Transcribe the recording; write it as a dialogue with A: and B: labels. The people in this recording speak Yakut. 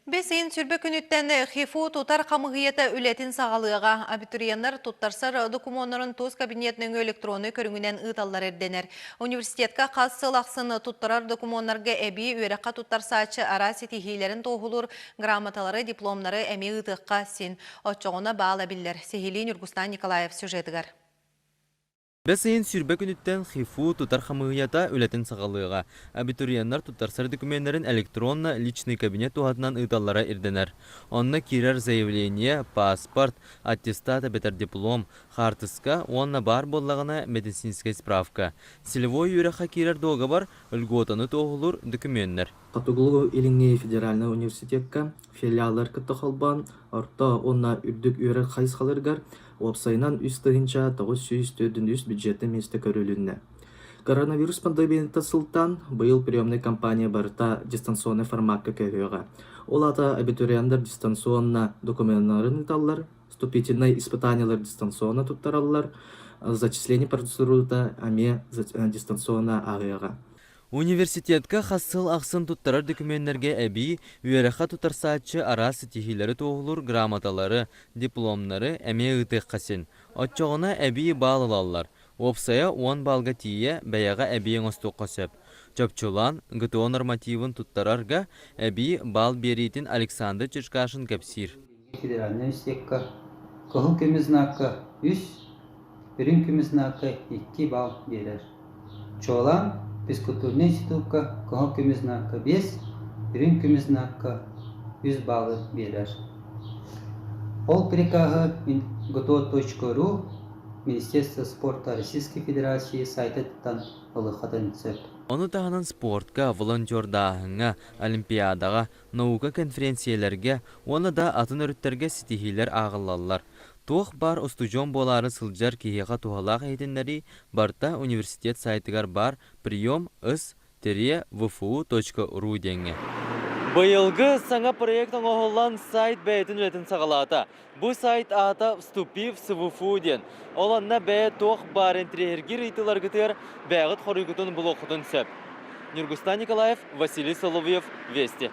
A: Бэс ыйын 20 күнүттэн ХИФУ тутар хамыыһыйата үлэтин саҕалыаҕа. Абитуриеннар туттарсар докумуоннарын тус кабинет нөҥүө электроннай көрүҥүнэн ыыталлар ирдэнэр. Университетка хас сыл ахсын туттарар докумуоннарга эбии үөрэххэ туттарсааччы араас ситиһиилэрин туоһулуур грамоталары, дипломнары эмиэ ыытыахха син. Оччоҕуна баал эбиллэр. Сиһилии Ньургустаан Николаев сюжетыгар.
B: Бэс ыйын 20 күнүттэн ХИФУ тутар хамыыһыйата үлэтин саҕалыаҕа. Абитуриеннар туттарсар докумуоннарын электронно личный кабинет туһатынан ыыталлара ирдэнэр. Онно киирэр заявление, паспорт, аттестат эбэтэр диплом, хаартыска уонна баар буоллаҕына медицинскэй справка. Целевой үөрэххэ киирэр дуогабар льготаны туоһулуур докумуоннар.
C: Хотугулуу-Илиҥҥи федеральнай университекка филиаллар кытта холбоон орто уонна үрдүк үөрэх хайысхаларыгар уопсайынан 3943 бюджетнай миэстэ көрүлүннэ. Коронавирус пандемията сылтаан быйыл приемнай кампания барыта дистанционнай формакка көһүөҕэ. Ол аата абитуриеннар дистанционно докуменнарын ыыталлар, вступительнай испытаниелар дистанционно туттараллар, зачисление процедурата эмиэ дистанционно ааһыаҕа.
B: Университетка хас сыл ахсын туттарар дөкүмүөннэргэ эбии үөрэххэ туттарсааччы араас ситиһиилэри туоһулуур грамоталары, дипломнары эмиэ ыытыахха син. Оччоҕуна эбии баал ылаллар. Уопсайа 10 баалга тиийэ бэйэҕэ эбии оҥостуохха сөп. Чопчулаан, ГТО нормативын туттарарга эбии баал биэриитин Александр Черкашин кэпсиир.
D: Федеральнай университекка кыһыл көмүс знакка үс, үрүҥ көмүс знакка икки балл биэрэр. Чуолаан, физкультурнай институкка кыһыл көмүс знакка биэс, үрүҥ көмүс знакка үс баллы биэрэр. Ол прикаһы gto.ru Министерство спорта Российской Федерации сайтыттан ылыаххытын сөп.
B: Ону таһынан спортка, волонтердааһыҥҥа, олимпиадаҕа, наука конференциялэргэ уонна да атын өрүттэргэ ситиһиилэр ааҕыллаллар. Туох баар устудьуон буолаары сылдьар киһиэхэ туһалаах иһитиннэрии барыта университет сайтыгар баар прием ыс тириэ vfu.ru диэҥҥэ. Быйылгы саҥа проект оҥоһуллан сайт бэйэтин үлэтин саҕалаата. Бу сайт аата «Вступи в СВФУ» диэн. Ол онно бэйэ туох баар интириэһиргиир ыйытыыларгытыгар бэйэҕит хоруйгутун булуоххутун сөп. Ньургустан Николаев, Василий Соловьев, Вести.